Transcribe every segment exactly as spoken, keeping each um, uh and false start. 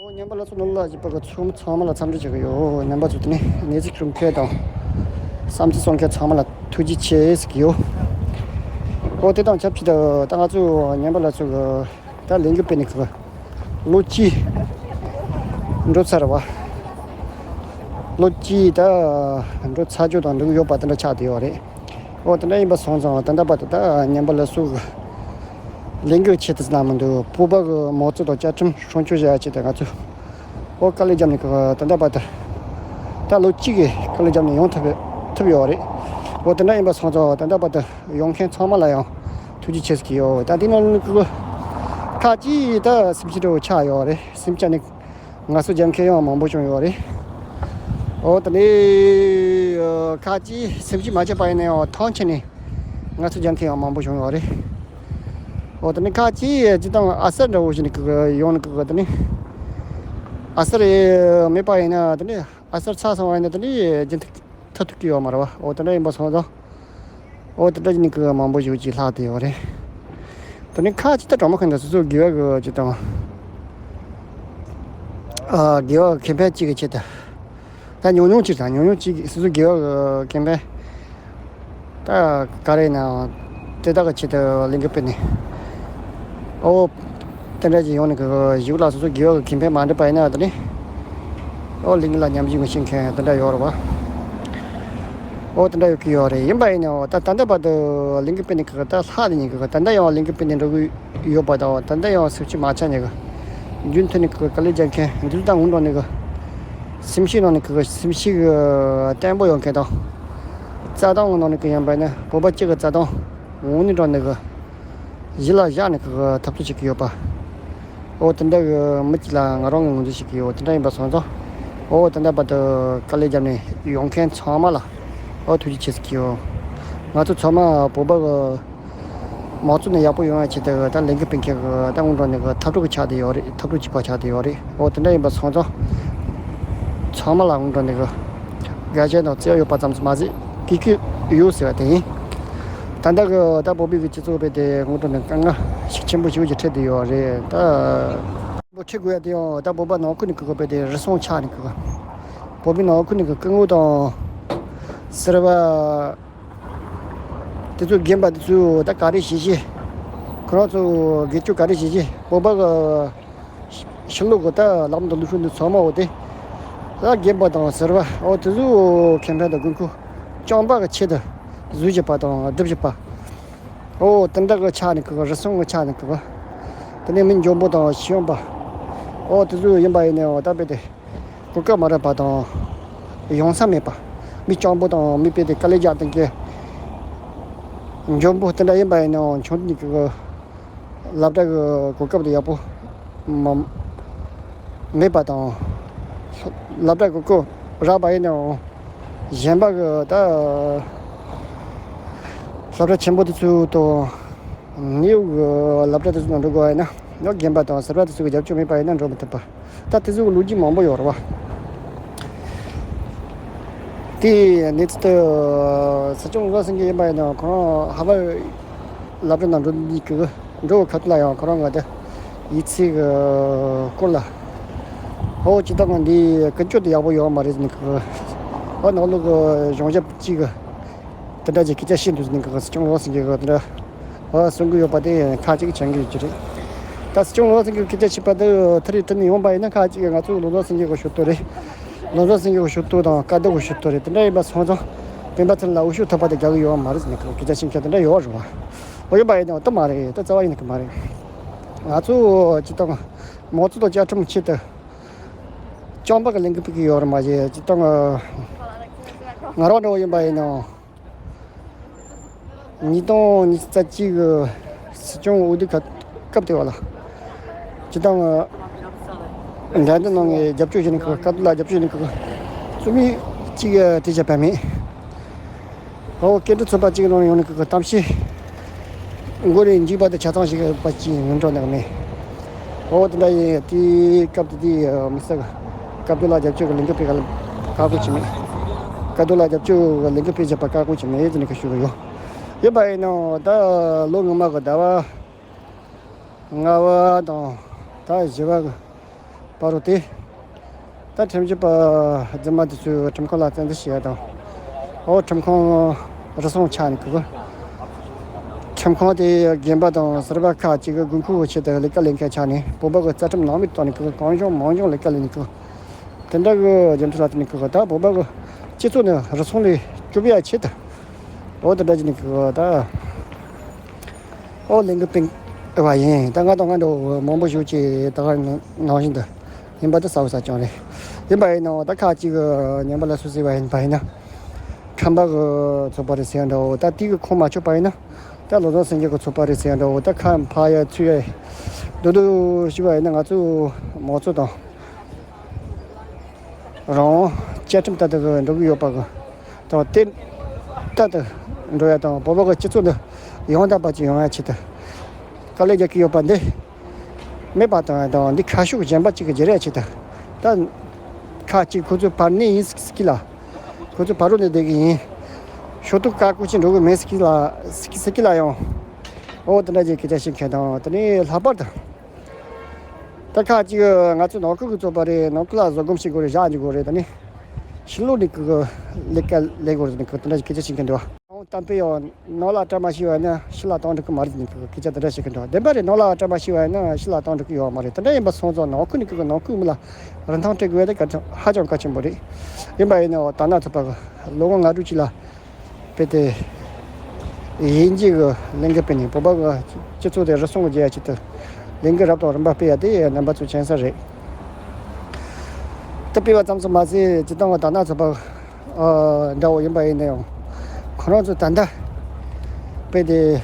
ཨོ། ཉན་པ་ལ་སོགས་ནོར་ལ་ཞིག་པ་གི་ཚོགས་མི་ཚང་མ་ལ་འཚམས་འདྲི་བྱེད་ཀྱི་ཡོད། ཉན་པ་ཚོ་དེ་ནས་གནས་ཚུལ་སྒྲུབ་མཁན་དང་བསམ་ཚུལ་གསུང་མཁན་ཚང་མ་ལ་ཐུགས་རྗེ་ཆེ་ཟེར་གྱི་ཡོད། ཨོ། དེ་དང་ཆབས་ཅིག་ཏུ་ད་ང་ཚོ་ཉན་པ་ལ་སོགས་ཀྱི་ད་ལས་འགུལ་སྤེལ་ནས་ཀྱི་ལོ་གཅིག་འགྲོ་ཚར་བ། ལོ་གཅིག་ད་འགྲོ་ཚར་རྒྱུ་དང་འགྲོ་གི་ཡོད་པ་དེ་འདྲ་ཆགས་བསྡད་ཡོད་རེད། ཨོ། དེ་འདྲ་ཡིན་པ་སོང་ཙང་ད་ལྟ་བར་དུ་ད་ཉན་པ་ལ་སོགས་ཀྱི་ལས་འགུལ་ཆེད་དུ་ཟིན་མི་འདུག་བོད་པ་གི་མང་གཙོ་དང་བཅའ་ཁྲིམས་སྲུང་སྐྱོབ་བྱ་ཡ་ཆེད་དུ་ང་ཚོས་ཨོ་དཀའ་ལས་བརྒྱབ་ནས་ཀྱི་ད་ལྟ་བར་དུ་ད་ལོ་གཅིག་གི་དཀའ་ལས་བརྒྱབ་ནས་ཡོང་ཐུབ་ཐུབ་ཡོད་རེད། ཨོ། དེ་འདྲ་ཡིན་པ་སོང་ཙང་ད་ལྟ་བར་དུ་ཡོང་མཁན་ཚང་མ་ལ་ཡང་ཐུགས་རྗེ་ཆེ་ཟེར་གྱི་ཡོད། ད་དེ་ནང་ནས་ཀྱི་ཁ་ཅིག་ད་སེམས་ཤུགས་འདྲ་བོ་ཆག་ཡོད་རེད། སེམས་ཅན་ནི་ངལ་གསོ་རྒྱག་མཁན་ཡང་མང་པོ་བྱུང་ཡོད་རེད། ཨོ། དེ་ནས་ཁ་ཅིག་སེམས་ཤུགས་མ་ཆག་པ་ཡིན་ན་ཡང་ཐང་ཆད་ནས་ངལ་གསོ་རྒྱག་མཁན་ཡང་མང་པོ་བྱུང་ཡོད་རེད། ཨོ། དེ་ནས་ཁ་ཅིག་སྤྱིར་བཏང་ཨ་གསར་འདྲ་བོ་ཞིག་ནས་ཀྱི་ཡོང་ནས་ཀྱི་དེ་ནས་ཨ་གསར་མེད་པ་ཡིན་ན་དེ་ནས་ཨ་གསར་ཚར་སོང་བ་ཡིན་ན་དེ་ནས་རྒྱུན་མཐུད་ཐུབ་ཀྱི་ཡོད་མ་རེད་བ། ཨོ། དེ་འདྲ་ཡིན་པ་སོང་ཙང་། ཨོ། དེ་འདྲ་ཡིན་ནི་ཀྱི་མང་པོ་ཞིག་ཅིག་ལྷག་བསྡད་ཡོད་རེད། དེ་ནས་ཁ་ཅིག་ད་གྲོགས་མོ་ཁན་ད་སོ་སོ་དགེ་བ་གི་ཅིག་དང་། ཨ། དགེ་བ་ཁེ་ཕན་གཅིག་གི་ཆེད་དུ། ད་ཉུང་ཉུང་ཅིག་དང་ཉུང་ཉུང་ཅིག་སོ་སོ་དགེ་བ་གི་ཁེ་ཕན། ད་ག་རེ་ན་དེ་དག་གི་ཆེད་དུ་ལས་འགུལ་སྤེལ་ནས། ཨོ། དེ་འདྲ་ཅིག་ཡོང་ནས་གི་གཞུག་ལ་སོ་སོ་དགེ་བ་གི་ཁེ་ཕན་མ་འགྲུབ་པ་ཡིན་ན་དེ་ནི། ཨོ། ལས་འགུལ་ལ་ཉམས་ཞིབ་མི་བྱེད་མཁན་དེ་འདྲ་ཡོད་རེད་བ། ཨོ། དེ་འདྲ་ཡོད་ཀྱི་ཡོད་རེད། ཡིན་པ་ཡིན་ནའང་ད་ད་ལྟ་བར་དུ་ལས་འགུལ་སྤེལ་ནས་གི་ད་ལྷག་ནས་གི་ད་ལྟ་ཡང་ལས་འགུལ་སྤེལ་ནས་འགྲོ་གི་ཡོད་པ་དང་ད་ལྟ་ཡང་སེམས་ཤུགས་མ་ཆག་ནས་གི་རྒྱུན་མཐུད་ནས་གི་དཀའ་ལས་རྒྱག་མཁན་འདི་ད་སྔོན་འགྲོ་ནས་གི་སེམས་ཤུགས་ནང་ནས་གི་སེམས་ཤུགས་གི་བརྟན་པོ་ཡོད་མཁན་དང་། རྩ་དོན་ནང་ནས་གི་ཡིན་པ་ཡིན་ན་བོད་པ་སྤྱི་གི་རྩ་དོན་འོག་ནས་འགྲོ་ནས་གི་གཞི་ལ་བཞག་ནས་ཁོ་གི་འཐབ་རྩོད་བྱེད་ཀྱི་ཡོད་པ། ཨོ། དེ་འདྲ་གི་མི་གཅིག་ལ་ང་རང་གི་ངོས་འཛིན་བྱེད་ཀྱི་ཡོད། དེ་འདྲ་ཡིན་པ་སོང་ཙང་། ཨོ། དེ་འདྲ་བར་དུ་དཀའ་ལས་བརྒྱབ་ནས་ཡོང་མཁན་ཚང་མ་ལ་ཨོ་ཐུགས་རྗེ་ཆེ་ཟེར་གྱི་ཡོད། ང་ཚོ་ཚང་མ་བོད་པ་གི་མང་གཙོ་ནས་ཡག་པོ་ཡོང་ཡ་ཆེད་དུ་ད་ལས་འགུལ་སྤེལ་མཁན་གི་ད་སྔོན་འགྲོ་ནས་གི་འཐབ་གྲོགས་ཀྱི་ཆགས་བསྡད་ཡོད་རེད། འཐབ་གྲོགས་གཅིག་པ་ཆགས་བསྡད་ཡོད་རེད། ཨོ། དེ་འདྲ་ཡིན་པ་སོང་ཙང་། ཚང་མ་ལ་སྔོན་འགྲོ་ནས་གི་དགའ་ཞེན་དང་བརྩེ་བ་ཡོད་པ་ཙམ་ཞིག་མ་ཟད་སྐྱིད་སྐྱིད་ཡོད་ཟེར་བ་དེ་ཡིན། ད་ལྟ་གི་ད་བོད་པའི་གི་སྤྱི་ཚོགས་དཔེ་དེ་སྔོན་འགྲོ་ནས་དཀའ་ངལ་ཤུགས་ཆེན་པོ་ཞིག་ཅིག་འཕྲད་བསྡད་ཡོད་རེད་ད། བོད་ཁྲིད་དགོས་ཡ་དེ་ཡང་ད་བོད་པ་ནང་ཁུལ་ནས་གི་དཔེ་དེ་རུལ་སུངས་ཆགས་ནས་གི། བོད་པའི་ནང་ཁུལ་ནས་གི་སྐུ་ངོ་དང་ཟུར་པ་དེ་ཚོ་རྒན་པ་དེ་ཚོས་ད་ག་རེ་བྱེད་ཤེས། ཁོ་རང་ཚོ་དགེ་སྐྱོ་ག་རེ་བྱེད་ཤེས། བོད་པ་གི་ཕྱི་ལོགས་གི་ད་ལམ་དང་ལུགས་སྲོལ་འདི་ཚང་མ་འོ་དེ། ད་རྒན་པ་དང་ཟུར་པ་འོ་དེ་ཚོ་ཁེ་ཕན་དང་དགོས་མཁོ་རྐྱང་པ་གི་ཆེད་དུ་བཟོས་བཞག་པ་དང་སྒྲུབ་བཞག་པ། འོ་དེ་འདྲ་གི་ཆ་ནས་གི་རུལ་སུངས་གི་ཆ་ནས་གི། དེ་ནས་མི་འཇོན་པོ་དང་ཤེས་ཡོན་པ། འོ་དེ་ཚོ་ཡིན་པ་ཡིན་ནའང་ད་དཔེ་དེ། གོ་སྐབས་མ་རག་པ་དང་། ཡོང་ས་མེད་པ། མི་སྤྱང་པོ་དང་མི་དཔེ་དེ་དཀའ་ལས་རྒྱག་སྟངས་ཀྱི། འཇོན་པོ་དེ་འདྲ་ཡིན་པ་ཡིན་ནའང་ཆུང་དུས་ཀྱི་སློབ་གྲྭ་གི་གོ་སྐབས་དེ་ཡག་པོ་མ། མེད་པ་དང་། སློབ་གྲྭ་གི་གོ་སྐབས་རག་པ་ཡིན་ནའང་། གཞན་པ་གི་ད། སློབ་གྲྭ་ཆེན་པོ་དེ་ཚོ་དང་། ནིའུ་གི་སློབ་གྲྭ་དེ་ཚོ་ནང་འགྲོ་དགོས་པ་ཡིན་ན། ཡང་རྒན་པ་དང་ཟུར་པ་དེ་ཚོ་གི་རྒྱབ་སྐྱོར་མེད་པ་ཡིན་ན་འགྲོ་མི་ཐུབ་པ། ད་དེ་ཚོ་གི་ལོ་རྒྱུས་མང་པོ་ཡོད་རེད་བ། དེ་གནས་ཚུལ་དེ་སྲིད་སྐྱོང་བློ་བཟང་སེང་གེ་ཡིན་པ་ཡིན་ན་ཁོ་རང་ཧ་ཝའི་སློབ་གྲྭ་ནང་འགྲོ་འདི་གི་འགྲོ་བའི་ཁ་ཐུག་ལ་ཡང་ཁོ་རང་ང་དེ་ཡིག་ཚད་གི་སྐོར་ལ། ཨོ་ཅི་ད་ང་འདི་ཀུན་སྤྱོད་དེ་ཡག་པོ་ཡོད་མ་རེད་ཟེར་ནས་གི། ཨོ་ནང་ལོགས་གི་གཞུང་ཞབས་གཅིག་གི། དེ་འདྲ་ཅིག་སྐད་ཆ་བཤད་འདུག་ཟེར་ནས་གི་སྲིད་སྐྱོང་བློ་བཟང་སེང་གེ་གི་དེ་འདྲ། ཨ་གསུང་གི་ཡོད་པ་དེ་ཁ་ཅིག་བྱང་གི་ཡོད་ཀྱི་རེད། ད་སྲིད་སྐྱོང་བློ་བཟང་སེང་གེས་སྐད་ཆ་བཤད་པ་དེ་ཐག་རིང་ཐུག་ནས་ཡོང་པ་ཡིན་ན་ཁ་ཅིག་ང་ཚོ་བློ་བཟང་སེང་གེ་གི་ཞུ་གཏུག་རེད། བློ་བཟང་སེང་གེ་གི་ཞུ་གཏུག་དང་དཀའ་སྡུག་གི་ཞུ་གཏུག་རེད། དེ་འདྲ་ཡིན་པ་སོང་ཙང་སྤེན་པ་ཚེ་རིང་ལ་འོས་ཤོག་ཐོབ་པ་དེ་རྒྱག་གི་ཡོད་མ་རེད་ཟེར་ནས་གི་སྐད་ཆ་བཤད་མཁན་དེ་འདྲ་ཡོད་རེད་བ། འོ་ཡིན་པ་ཡིན་ནའང་དེ་མ་རེད། ད་རྩ་བ་ཡིན་གི་མ་རེད། ང་ཚོ་སྤྱིར་བཏང་མང་གཙོ་དང་བཅའ་ཁྲིམས་ཆེད་དུ་སྐྱོང་པ་གི་ལས་འགུལ་སྤེལ་གི་ཡོད་རེད་མ་གཞི་སྤྱིར་བཏང་ང་རང་འདྲ་བོ་ཡིན་པ་ཡིན་ནའང་། ཉིས་སྟོང་ཉི་ཤུ་རྩ་གཅིག་གི་སྲིད་སྐྱོང་འོས་བསྡུ་ཁ་སྐབས་དེ་བ་ལ། སྤྱིར་བཏང་འགྲན་བསྡུར་ནང་ནས་རྒྱབ་སྐྱོར་བྱས་ནས་ཁོ་དཀའ་སྡུག་ལ་རྒྱབ་སྐྱོར་བྱས་ནས་ཁོ་རྩོམ་ཡིག་གཅིག་དེ་བྱས་པ་མེད། ཨོ་སྐད་འཕྲིན་ཚོགས་པ་གཅིག་ནང་ཡོང་ནས་ཁོ་གཏམ་བཤད་མགོ་ནས་མཇུག་བར་དུ་ཆ་ཚང་ཞིག་པ་གཅིག་ཡིན་འགྲོ་ནས་མེད། ཨོ་དེ་འདྲ་ཡིན་དེའི་སྐབས་དེ་དེའི་མི་ས་གི་དཀའ་སྡུག་ལ་རྒྱབ་སྐྱོར་གི་ལས་འགུལ་སྤེལ་ག་ལ་ཁག་པོ་བྱས་མེད། དཀའ་སྡུག་ལ་རྒྱབ་སྐྱོར་གི་ལས་འགུལ་སྤེལ་བྱས་པ་ཁག་པོ་བྱས་མེད་ཟེར་ནས་ཁ་ཞུ་གི་ཡོད། ཡིན་པ་ཡིན་ནའང་ད་ལོ་སྔོན་མ་གི་ཟླ་བ་ལྔ་པ་དང་ད་བཞི་པ་གི་ བར་དུ་དེ། ད་ཁྲིམས་ཞིབ་པ་རྫུན་མ་དེ་ཚོས་ཁྲིམས་ཁང་ལ་བཙན་འཛུལ་བྱས་དང་། ཨོ་ཁྲིམས་ཁང་རུལ་སུངས་ཆགས་ནས་ཀི་གི། ཁྲིམས་ཁང་དེ་རྒན་པ་དང་ཟུར་པ་ཁག་ཅིག་གི་དགོས་མཁོ་གི་ཆེད་དུ་ལས་ཀ་ལས་མཁན་ཆགས་ནས་བོད་པ་གི་རྩ་ཁྲིམས་ནང་མི་གཏོང་ནས་ཀི་གང་བྱུང་མང་བྱུང་ལས་ཀ་ལས་ནས་ཀི། དེ་འདྲ་གི་རྒྱུ་མཚན་ལ་བརྟེན་ནས་ཀི་གི་ད་བོད་པ་གི་སྤྱི་ཚོགས་ནས་རུལ་སུངས་ལས་སྐྱོབ་ཡ་ཆེད་དུ། ཨོ་དེ་འདྲ་བྱས་ནས་ཀི་གི་ད། ཨོ་ལས་འགུལ་སྤེལ་བ་ཡིན། ད་ང་དང་ང་འདྲ་བོ་མང་པོ་ཞིག་ཅིག་ད་ག་ནང་བཞིན་དུ་ཡིན་པ་དེ་གསལ་པོ་གསལ་རྐྱང་རེད། ཡིན་པ་ཡིན་ནའང་ད་ཁ་ཅིག་གི་ཉན་པ་ལ་སུ་ཟེར་བ་ཡིན་པ་ཡིན་ན། ཁམས་པ་གི་ཚོགས་པ་རེད་ཟེར་ཡ་འདྲ་བོ། ད་དེ་གི་ཁོངས་མ་ཆོད་པ་ཡིན་ན། ད་བློ་བཟང་སེང་གེ་གི་ཚོགས་པ་རེད་ཟེར་ཡ་འདྲ་བོ། ད་ཁ་ཕར་ཡ་ཚུར་ཡ་རྡོ་རྡོ་ཞུ་བ་ཡིན་ན། ང་ཚོ་མང་གཙོ་དང་། རང་དབང་བཅའ་ཁྲིམས་ལྟར་དུ་འགྲོ་གི་ཡོད་པ་གི་དང་། དེ་ལྟར་དུ་འགྲོ་ཡ་དང་། བོད་པ་གི་སྤྱི་ཚོགས་འདི་ཡང་དག་པ་ཅིག་ཡོང་ཡ་ཆེད་དུ་དཀའ་ལས་རྒྱག་གི་ཡོད་པ་འདི་མེད་པ་བཏང་ཡ་དང་། འདི་ཁ་ཕྱོགས་གཞན་པ་ཅིག་གི་བསྒྱུར་ཡ་ཆེད་དུ། ད་ཁ་ཅིག་ཁོ་ཚོ་བར་གནས་ཡིན་ཟེར་གི་ལ། ཁོ་ཚོ་ཕ་རོལ་ནས་བསྡད་གི་ཡིན། ཤོག་ཐོག་དཀར་པོ་ཅིག་འགྲོ་གི་མེད་ཟེར་གི་ལ། ཟེར་གི་ཟེར་གི་ལ་ཡང་། ཨོ་དེ་འདྲ་ཅིག་སྐད་ཆ་བཤད་མཁན་དང་། དེ་ནས་ལྷག་པར་དུ། ད་ཁ་ཅིག་ང་ཚོ་ནང་ཁུལ་གྱི་ཚོགས་པ་རེད། ནང་ཁུལ་ལ་བཟོད་སྒོམ་བྱེད་དགོས་རེད། བཞག་འཇུག་དགོས་རེད། ད་ནི་ཕྱི་ལོགས་ནས་ཀྱི་ལས་ཀ་ལས་དགོས་རེད། ནི་ཀྱི་དེ་འདྲ་ཞིག་སྐད་ཆ་བཤད་མཁན་འདུག་ཨང་གཏམ་དཔེ་ཡང་ནང་ལ་སྐྲ་མ་ཤི་བ་ན་ཕྱི་ལ་གཏོང་འགྲིག་གི་མ་རེད། ནི་ཀྱི་སྐད་ཆ་དེ་འདྲ་བཤད་མཁན་འདུག་བདེན་པ་རེད། ནང་ལ་སྐྲ་མ་ཤི་བ་ན་ཕྱི་ལ་གཏོང་འགྲིག་གི་ཡོད་མ་རེད། དེ་འདྲ་ཡིན་པ་སོང་ཙང་ནང་ཁུལ་ནས་ཀྱི་ནང་ཁུལ་མི་ལ་རིན་ཐང་སྤྲད་དགོས་ཡ་དེ་གལ་ཧ་ཅང་གལ་ཆེན་པོ་རེད། ཡིན་པ་ཡིན་ནའང་ད་ནང་ཚོགས་པ་གི་ལོ་ངོ་ལྔ་དྲུག་ཅིག་ལ། དཔེ་དེ། དབྱིན་ཇི་གི་ལས་འགུལ་སྤེལ་ནས་བོད་པ་གི་སྤྱི་ཚོགས་དེ་རུལ་སུངས་རྒྱག་ཡ་ཆེད་དུ་ལས་འགུལ་རབ་དང་རིམ་པ་སྤེལ་ཡ་དེ་རྣམ་པ་ཚོ་མཁྱེན་གསལ་རེད། དེ་སྤེལ་བ་ཙམ་དུ་མ་ཟད་སྤྱིར་བཏང་གི་ད་ནང་ཚོགས་པ་འདྲ་བོ་ཡིན་པ་ཡིན་ན་ཡང་། ཁོ་རང་ཚོ་ད་ལྟ་དཔེ་དེ།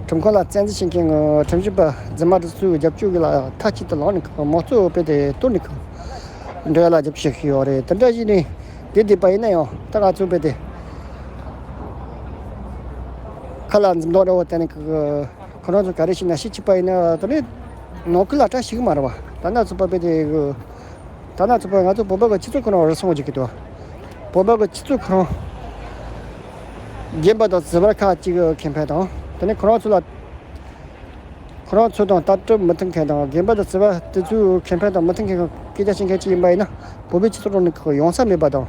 ཁྲིམས་ཁང་ལ་བཙན་འཛུལ་བྱེད་མཁན་གྱི་ཁྲིམས་ཞིབ་པ་རྫུན་མ་དེ་ཚོའི་རྒྱབ་སྐྱོར་གྱི་ལ་མཐའ་གཅིག་ཏུ་ལངས་ནས་མང་གཙོ་དཔེ་དེ་གཏོར་ནས་འགྲོ་ཡ་ལ་རྒྱབ་སྐྱོར་བྱེད་ཀྱི་ཡོད་རེད། དེ་འདྲ་བྱས་ནས་དེ་བསྡད་པ་ཡིན་ན་ཡང་ད་ང་ཚོ་དཔེ་དེ་ཁ་ལ་འཛུམ་མདངས་འདྲ་བོ་བསྟན་ནས་ཁོ་རང་ཚོ་ག་རེ་བྱས་ན་ཤི་ཆིག་པ་ཡིན་ན། དེ་ནས་ནང་ཁུལ་ལ་བཀྲ་ཤིས་ཀྱི་མ་རེད་བ། ད་ནང་ཚོགས་པ་དཔེ་དེ་ད་ནང་ཚོགས་པ་ང་ཚོ་བོད་པ་གི་སྤྱི་ཚོགས་ཁོ་རང་རུལ་སུངས་བྱེད་ཀྱི་འདུག་བོད་པ་གི་སྤྱི་ཚོགས་ཁོ་རང་རྒན་པ་དང་ཟུར་པ་ཁག་ཅིག་གི་ཁེ་ཕན་དང་། དེ་ནས་ཁོ་རང་ཚོ་ལ། ཁོ་རང་ཚོ་དང་ལྟ་གྲུབ་མི་མཐུན་མཁན་དང་། རྒན་པ་དང་ཟུར་པ་དེ་ཚོའི་ཁེ་ཕན་དང་མི་མཐུན་མཁན་གྱི་སྐད་ཆ་བཤད་མཁན་ཅིག་ཡིན་པ་ཡིན་ན། བོད་པའི་སྤྱི་ཚོགས་ནང་ནས་ཡོང་ས་མེད་པ་དང་།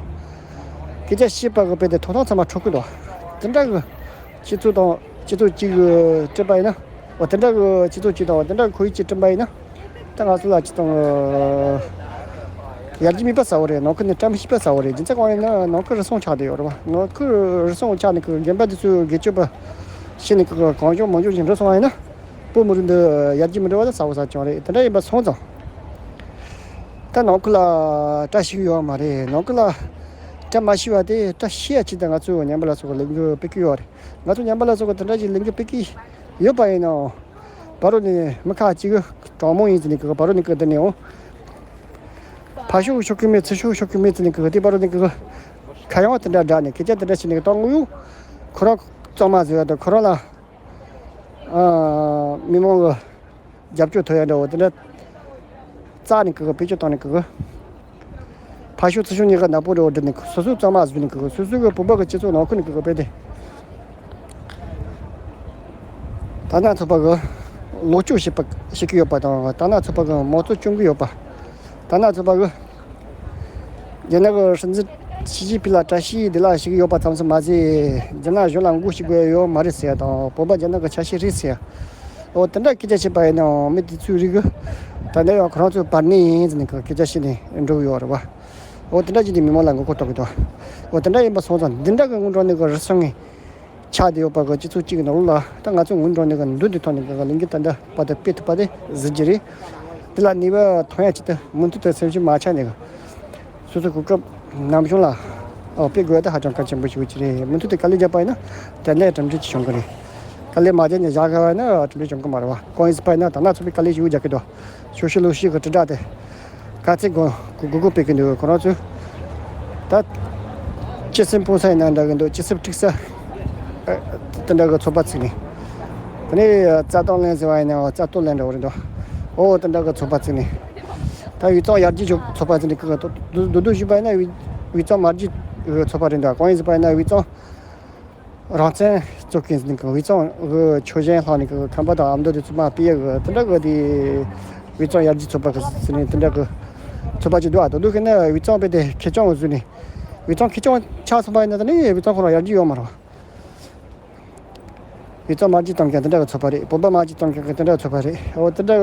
སྐད་ཆ་བཤད་པ་གི་དཔེ་དེ་ཐོབ་ཐང་ཚང་མ་འཕྲོག་གི་འདུག་དེ་འདྲ་གི་སྤྱི་ཚོགས་དང་སྤྱི་ཚོགས་གཅིག་གི་བསྐྲུན་པ་ཡིན་ན། འོ་དེ་འདྲ་གི་སྤྱི་ཚོགས་གཅིག་དང་འོ་དེ་འདྲ་གི་ཁོར་ཡུག་གཅིག་བསྐྲུན་པ་ཡིན་ན། ད་ང་ཚོ་ལ་སྤྱི་དང་ཡར་རྒྱས་མེད་པ་གསལ་བོ་རེད། ནང་ཁུལ་ནས་བཀྲ་མི་ཤིས་པ་གསལ་བོ་རེད། རྒྱུ་མཚན་གང་ཡིན་ན་ནང་ཁུལ་རུལ་སུངས་ཆགས་བསྡད་ཡོད་རེད་བ། ནང་ཁུལ་རུལ་སུངས་ཆགས་ནས་གི་རྒན་པ་དེ་ཚོས་སྒེར་གཅོད་པ་བྱས་ནས་གི་གང་བྱུང་མང་བྱུང་ཞིག་འགྲོ་སོང་བ་ཡིན་ན། བོད་མི་རིགས་འདི་ཡར་རྒྱས་མི་འགྲོ་བ་ལ་གསལ་བོ་གསལ་རྐྱང་རེད། དེ་འདྲ་ཡིན་པ་སོང་ཙང་། ད་ནང་ཁུལ་ལ་བཀྲ་ཤིས་ཡོད་མ་རེད། ནང་ཁུལ་ལ་བཀྲ་མ་ཤིས་པ་དེ་བཀྲ་ཤིས་ཡ་ཆེད་དུ་ང་ཚོས་ཉམས་པ་ལ་སོགས་ཀྱི་ལས་འགུལ་སྤེལ་གི་ཡོད་རེད། ང་ཚོ་ཉམས་པ་ལ་སོགས་ཀྱི་དེ་འདྲ་ཞིག་ལས་འགུལ་སྤེལ་གི་ཡོད་པ་ཡིན་ནའང་། ཕ་རོལ་ནས་མི་ཁག་ཅིག་གི་དྲང་མོ་ཡིན་ཟེར་ནས་གི་ཕ་རོལ་ནས་གི་འདི་ནས་འོང་། ཕར་ཤོག་ཤོག་གི་མེད། ཚུར་ཤོག་ཤོག་གི་མེད་ཟེར་ནས་གི་དེ་ཕ་རོལ་ནས་གི་ཁ་གཡང་དེ་འདྲ་བསྒྲགས་ནས་སྐད་ཆ་དེ་འདྲ་བྱས་ནས་གི་ད་དངོས་ཡོད་ཁོ་རང་གཙང་མ་བཟོ་ཡ་དང་ཁོ་རང་ལ། ཨ། མི་མང་གི་རྒྱབ་སྐྱོར་ཐོབ་ཡ་འདྲ་བོ་དེ་འདྲ་རྩ་ནས་གི་བེད་སྤྱོད་བཏང་ནས་གི་ཕར་ཤོག་ཚུར་ཤོག་གཉིས་ཀ་ནག་པོ་འདྲ་བོ་བསྒྲིགས་ནས་སོ་སོའི་གཙང་མ་བཟོས་ནས་གི་སོ་སོའི་གི་བོད་པ་གི་སྤྱི་ཚོགས་ནང་ཁུལ་ནས་གི་དཔེ་དེ། ད་ནང་ཚོགས་པ་གི་ལོག་སྤྱོད་བྱེད་པ་བྱེད་ཀྱི་ཡོད་པ་དང་། ད་ནང་ཚོགས་པ་གི་མང་གཙོ་སྐྱོང་གི་ཡོད་པ། ད་ནང་ཚོགས་པ་གི་རྒྱ་ནག་གི་སྲིད་འཛིན་ཞི་ཅིན་ཕིང་ལ་བཀྲ་ཤིས་བདེ་ལེགས་ཞུ་གི་ཡོད་པ་ཙམ་ཞིག་མ་ཟད། རྒྱ་ནག་གཞུང་ལ་མགོ་ཞུ་དགོས་ཡོད་མ་རེད་ཟེར་ཡ་དང་། བོད་པ་རྒྱ་ནག་གི་ཆ་ཤས་རེད་ཟེར་ཡ། འོ་དེ་འདྲ་སྐད་ཆ་བཤད་པ་ཡིན་ནའང་མི་དེ་ཚོའི་རིགས་ད་ལྟ་ཡང་ཁོ་རང་ཚོའི་བར་གནས་ཡིན་ཟེར་ནས་སྐད་ཆ་བཤད་ནས་འགྲོ་གི་ཡོད་རེད་བ། འོ་དེ་འདྲ་བྱས་ནས་མི་མང་ལ་མགོ་སྐོར་གཏོང་གི་འདུག་འོ་དེ་འདྲ་ཡིན་པ་སོང་ཙང་འདི་འདྲ་གི་སྔོན་འགྲོ་ནས་གི་རུལ་སུངས་ངས་ཆགས་བསྡད་ཡོད་པ་གི་སྤྱི་ཚོགས་གཅིག་གི་ནང་ལོགས་ལ་ད་ང་ཚོ་སྔོན་འགྲོ་ནས་གི་མདུན་དུ་ཐོན་ནས་གི་ལས་འགུལ་ད་ལྟ་བར་དུ་སྤེལ་ཐུབ་པ་དེ་གཟི་བརྗིད་རེད། འདི་ལ་ནུས་པ་ཐོན་ཡ་ཆེད་དུ་མུ་མཐུད་དུ་སེམས་ཤུགས་མ་ཆག་ནས་གི་སོ་སོ་གོ་སྐབས་ནམ་བྱུང་ལ་འོ་སྤེལ་དགོས་ཡ་དེ་ཧ་ཅང་གལ་ཆེན་པོ་ཞིག་ཅིག་རེད། མུ་མཐུད་དུ་དཀའ་ལས་བརྒྱབ་པ་ཡིན་ན་དེ་ནས་གྲུབ་འབྲས་ཅིག་བྱུང་གི་རེད། དཀའ་ལས་མ་བརྒྱབ་ནས་བཞག་གི་ཡོད་ན་གྲུབ་འབྲས་བྱུང་གི་མ་རེད་བ། གང་ཡིན་ཟེར་བ་ཡིན་ན་ད་ནང་ཚོགས་པས་དཀའ་ལས་ཞེ་པོ་རྒྱག་གི་འདུག་ཤོག་ཤོག་ལོ་ཤོག་གི་དྲིལ་བསྒྲགས་དེ་ག་ཚད་གོ་གོ་གོ་སྤེལ་གི་འདུག་ཁོ་རང་ཚོས་ད་སྤྱི་སེམས་སྤུངས་ས་ཡིན་ན་འདྲ་གི་འདུག་སྤྱི་སེམས་དཀྲུགས་ས་དེ་འདྲ་གི་ཚོགས་པ་བཙུགས་ནས། དེ་ནས་རྩ་གཏོར་ལེན་ཟེར་བ་ཡིན་ན་རྩ་གཏོར་ལེན་འདྲ་བོ་རེད་འདུག་འོ་དེ་འདྲ་གི་ཚོགས་པ་བཙུགས་ནས། ད་དབུས་གཙང་ཡར་རྒྱས་ཀྱི་ཚོགས་པ་བཙུགས་ནས་གི་འདུག་འདུག་ཞུས་པ་ཡིན་ན་དབུས་དབུས་གཙང་མར་རྒྱས་ཀྱི་ཚོགས་པ་རེད་འདུག་གང་ཡིན་ཟེར་བ་ཡིན་ན་དབུས་གཙང་རང་བཙན་རྩོད་མཁན་ཟེར་ནས་གི་དབུས་གཙང་གི་ཆོས་གཞན་ལྷག་ནས་གི་ཁམས་པ་དང་ཨ་མདོ་དེ་ཚོ་མར་སྤེལ་ཡ་གི་དེ་འདྲ་གི་དེ་ དབུས་གཙང་ཡར་རྒྱས་ཚོགས་པ་གི་ཟེར་ནས་དེ་འདྲ་གི་ཚོགས་པ་ཅིག་འདུག་ཨ། ད་དུང་ཁེ་ན་དབུས་གཙང་དཔེ་དེ་ཁེ་གྱོང་བཟོས་ནས་དབུས་གཙང་ཁེ་གྱོང་ཆགས་སོང་པ་ཡིན་ན་ད་ནི་དབུས་གཙང་ཁོ་རང་ཡར་རྒྱས་ཡོད་མ་རེད། དབུས་གཙང་དམར་རྗེན་གཏོང་མཁན་དེ་འདྲ་གི་ཚོགས་པ་རེད། བོད་པ་དམར་རྗེན་གཏོང་མཁན་གི་དེ་འདྲ་གི་ཚོགས་པ་རེད། འོ་དེ་འདྲ་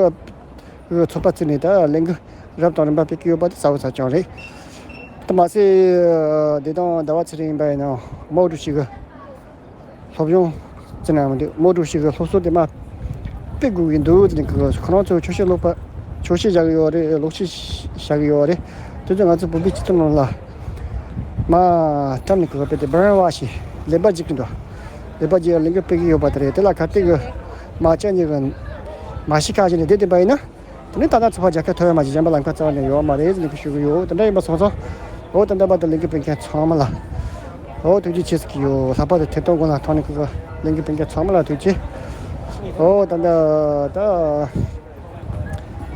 གི་ཚོགས་པ་བཙུགས་ནས་ད་ལས་འགུལ་རབ་དང་རིམ་པ་སྤེལ་གི་ཡོད་པ་དེ་གསལ་པོ་གསལ་རྐྱང་རེད། དེ་མ་ཟད་བདེ་ཐང་ཟླ་བ་ཚེ་རིང་ཡིན་པ་ཡིན་ན་མའོ་ཀྲུའུ་ཞི་གི་སློབ་སྦྱོང་བྱས་ན་མི་འདུག་མའོ་ཀྲུའུ་ཞི་གི་སློབ་གསོ་དེ་མ་སྤེལ་དགོས་ཀྱི་འདུག་ཟེར་ནས་ཁོ་རང་ཚོ་ཆོས་བཤད་སློབ་པ་ཆོས་བཤད་བཞག་གི་ཡོད་རེད། ལོག་བཤད་བཞག་གི་ཡོད་རེད། དེ་ཚོ་ང་ཚོ་བོད་པའི་སྤྱི་ཚོགས་ནང་ལ་མ་བཀྲམ་ནས་ཁོ་པའི་དེ་བར་བ་ཞིག་ལེགས་པ་བྱེད་ཀྱི་འདུག་ལེགས་པ་བྱེད་ཡ་ལས་འགུལ་སྤེལ་གྱི་ཡོད་པ་དེ་རེད། དེ་ལ་ག་དེ་གི་མ་བཅར་ཉེ་གི་མ་ཤི་ཁ་ཞིག་ནས་བསྡད་བསྡད་པ་ཡིན་ན། དེ་ནས་ད་ལྟ་ཚོགས་པ་རྒྱལ་ཁ་ཐོབ་ཡ་མ་གཞི་གཞན་པ་ལམ་ཁ་རྩ་བ་ནས་ཡོད་མ་རེད་ཟེར་ནས་ཞུ་གི་ཡོད། དེ་འདྲ་ཡིན་པ་སོང་ཙང་། འོ་ད་ལྟ་བར་དུ་ལས་འགུལ་སྤེལ་མཁན་ཚང་མ་ལ་འོ་ཐུགས་རྗེ་ཆེ་ཟེར་གི་ཡོད། ལྷག་པར་དུ་ཐད་གཏོང་སྒོ་ནས་ཐོག་ནས་ཁོ་གི་ལས་འགུལ་སྤེལ་མཁན་ཚང་མ་ལ་ཐུགས་རྗེ་ཆེ། འོ་ད་ལྟ་ད་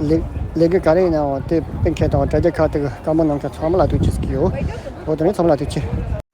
ལས་ལས་འགུལ་ག་རེ་ཡིན་ནའང་དེ་སྤེལ་མཁན་དང་དྲ་རྒྱ་ཁག་དེ་གི་བཀའ་མོལ་གནང་མཁན་ཚང་མ་ལ་ཐུགས་རྗེ་ཆེ་ཟེར་གི་ཡོད། འོ་དེ་ནས་ཚང་མ་ལ་ཐུགས་རྗེ་ཆེ།